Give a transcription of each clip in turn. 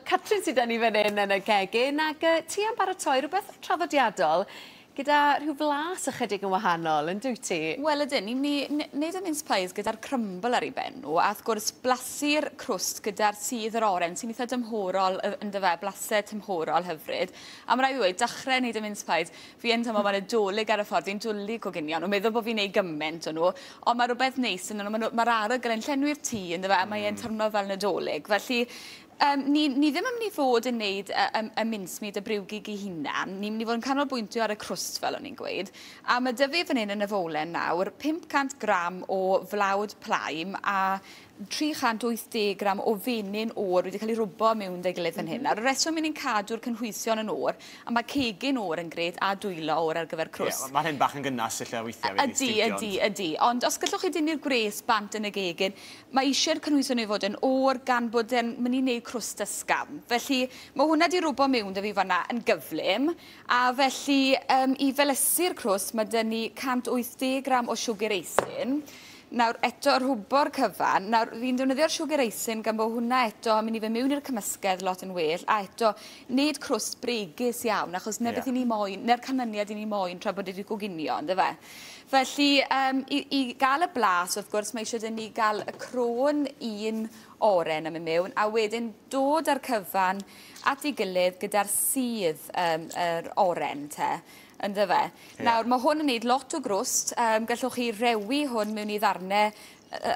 Catrin sydd 'da ni fan 'yn yn y gegin ag ti am baratoi rwbeth traddodiadol gyda rhyw flas ychydig yn wahanol yndwyt ti? Wel ydyn, ni'n myn' i neud y mince pies gyda'r crumble ar 'u ben n'w a wrth gwrs blasu'r crwst gyda'r sudd yr oren sy'n itha dymhorol yndyfe, blase tymhorol hyfryd. A ma' rai' fi weud dechre neud y mince pies fi yn teimlo ma' Nadolig ar y ffordd, fi'n dwli coginio n'w meddwl bo' fi'n neud gyment o n'w on' ma' rwbeth neis ynnyn n'w ma' n'w ma'r arogl yn llenwi'r tŷ yndyfe a mae e'n teimlo fel Nadolig felly ni ddim yn mynd i fod yn neud y mincemeat y briwgig 'i hunan, ni'n mynd i fod yn canolbwyntio ar y crwst fel o'n i'n gweud. A ma' 'dy fi fan hyn yn y fowlen nawr 500 gram o flawd plaen a 380 gram o fenyn oer wedi cael ei rwbo mewn 'da'i gilydd fan hyn. Nawr y reswm 'yn ni'n cadw'r cynhwysion yn oer, a ma' cegin oer yn grêt a dwylo oer ar gyfer crwst. Ie, ma'r hyn bach yn gynnas ella weithie wedi stiwdio. Ydi, ydi, ydi. Ond os gallwch chi dynnu'r gwres bant yn y gegin, mae eisiau'r cynhwysion i fod yn oer gan bod e'n mynd i wneud crwst ysgafn. Felly mae hwnna 'di rwbo mewn 'da fi fan'na yn gyflym, a felly i felysu'r crwst mae 'da ni 180 gram o siwgr eisin. Nawr eto rhwbo'r cyfan, nawr fi'n defnyddio'r siwgr eisin gan bod hwnna eto yn mynd i fynd mewn i'r cymysgedd lot yn well, a eto wneud crwst bregus iawn, achos 'na beth 'y ni moyn, 'na'r canlyniad 'y ni moyn tra bod e 'di goginio, yndyfe. Felly i gael y blas wrth gwrs mae eisiau 'da ni gael y crôn un oren yn mynd mewn, a wedyn dod â'r cyfan at ei gilydd gyda'r sudd yr oren te. Yndyfe. Nawr ma' hwn yn neud lot o grwst gallwch chi rewi hwn mewn i ddarne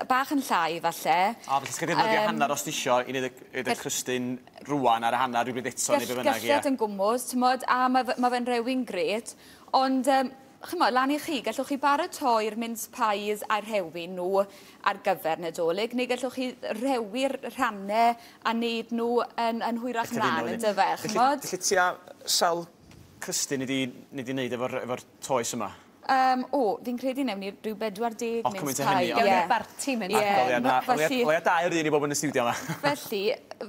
bach yn llai falle. O felly ti'n gallu defnyddio hanner os ti isio i neud y neud y crystyn rŵan ar y hanner rhywbryd eto neu be' bynnag ie. Gelled yn gwmws t'mod a ma' fe'n rewi'n grêt ond ch'mo' lan i chi gallwch chi baratoi'r mince pies a rhewi nhw ar gyfer Nadolig neu gallwch chi rhewi'r rhanne a neud nhw yn yn hwyrach mlan yndyfe ch'mod? Felly tua sawl crystyn ni 'di ni 'di neud efo'r efo'r toes yma? O, fi'n credu newn ni ryw 40 O cymaint â hynny oce. Gawn ni barti mynd. Ie. O leia na o leia o leia dau o'r un i bobol yn y stiwdio 'ma. Felly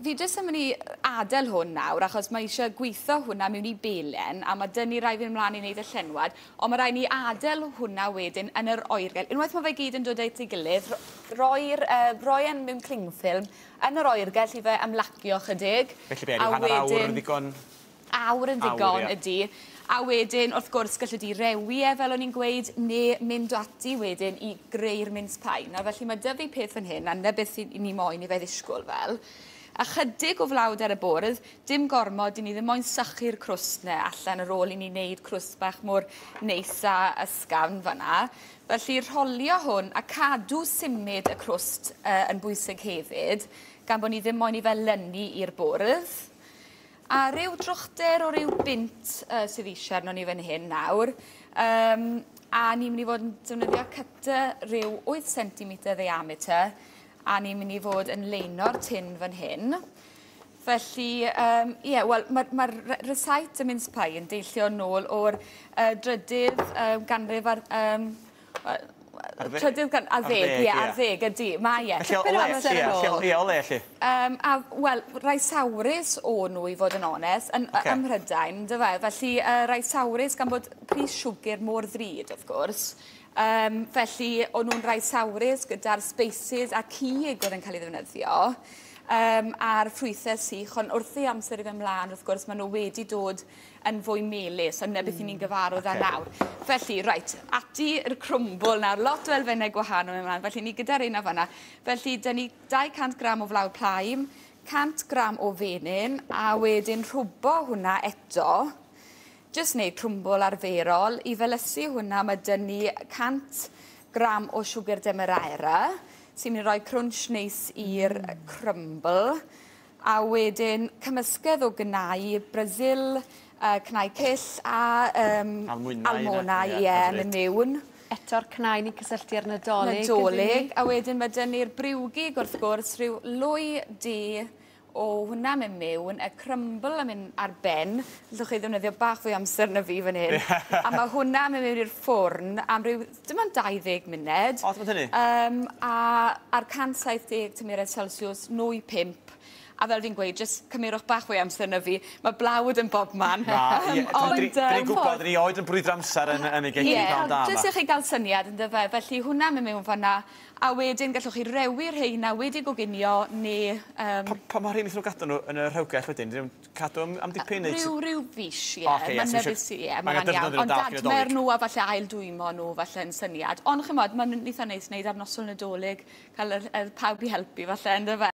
fi jyst yn myn' i adel hwn nawr achos mae isie gwitho hwnna mewn i belen a ma' 'dyn ni rai fyn' mlan i neud y llenwad on' ma' rai' ni adel hwnna wedyn yn yr oergell. Unwaith ma' fe gyd yn dod at ei gilydd roi'r roi e'n mewn cling film yn yr oergell i fe ymlacio chydig. Felly be' ryw hanner awr yn ddigon? Awr yn ddigon ydi. A wedyn wrth gwrs gallu di rewi e fel o'n i'n gweud ne' mynd ati wedyn i greu'r mince pie. Nawr felly ma' 'dy fi peth fan hyn a 'na beth i ni moyn i fe ddisgwyl fel. Ychydig o flawd ar y bwrdd, dim gormod, 'dyn ni ddim moyn sychu'r crwst 'ne allan ar ôl i ni wneud crwst bach mor neis a ysgafn fan'na. Felly rholio hwn a cadw symud y crwst yn bwysig hefyd gan bo' ni ddim moyn i fe lynu i'r bwrdd. A ryw drychder o ryw bunt sydd eisiau arnon ni fan hyn nawr. A ni'n mynd i fod yn defnyddio cutter ryw 8 cm ddiameter a ni'n mynd i fod yn leino'r tin fan hyn. Felly, ie, wel, mae'r ma recipe y mince pie yn deillio nôl o'r drydydd ganrif ar... Trydydd gan... ar ddeg, ie, ar ddeg, ydy. Mae e. Felly, o le, ie, o le, lle? A, wel, rai sawrus o nhw, i fod yn onest, yn okay. ym Mhrydain, yndyfe? Felly, rai sawrus gan bod pris siwgr mor ddrud, wrth gwrs. Felly, o'n nhw'n rai sawrus gyda'r spices a cig oedd yn cael ei ddefnyddio. A'r ffrwythau sych, ond wrth i amser i fynd mlaen, wrth gwrs, maen nhw wedi dod yn fwy melys, ond 'na beth 'yn ni'n gyfarwydd â nawr. Felly, reit, ati i'r crwmbl nawr, lot o elfennau gwahanol yn ymlaen, felly ni gyda'r un o fan'na. Felly, 'da ni 200 gram o flawd plaen, 100 gram o fenyn, a wedyn rhwbo hwnna eto. Jyst wneud crwmbl arferol. I felysu hwnna, mae 'da ni 100 gram o siwgr demerara, sy'n mynd i roi crunch neis i'r crumble. A wedyn cymysgedd o gnau Brasil, cnau cyll a Almwynau, almonau, ie, yn mynd mewn. Eto'r cnau ni'n cysylltu ar Nadolig. Nadolig. A wedyn mae 'da ni'r briwgig wrth gwrs, rhyw lwy de o hwnna mynd mewn, y crumble yn mynd ar ben. Allwch chi ddefnyddio bach fwy o amser na fi fan hyn. A mae hwnna yn mynd mewn i'r ffwrn am ryw, dim ond 20 munud. O, dim ond hynny? A ar 170 tymheredd Celsius, nwy 5. A fel fi'n gweud, jyst cymerwch bach fwy amser na fi. Mae blawd yn bob man. Na, ie, Dyn ni'n gwybod, rioed yn brwydro amser yn y gegin pnawn da yma. Jyst i chi gael syniad, yndyfe. Felly hwnna mynd mewn fan'na. A wedyn gallwch chi rewi'r rheina wedi goginio neu... Pa mor hir wnaethon nhw gadw nhw yn y rhewgell wedyn? Dyn nhw'n cadw am dipyn? Neu... Rhyw fis, ie. Okay, Mae'n nefus, ie, mae'n iawn. Ond dadmer nhw a falle ail-dwymo nhw falle yn syniad. Ond chimod, mae'n eitha neis wneud ar noswyl Nadolig, cael pawb i helpu falle, yndyfe.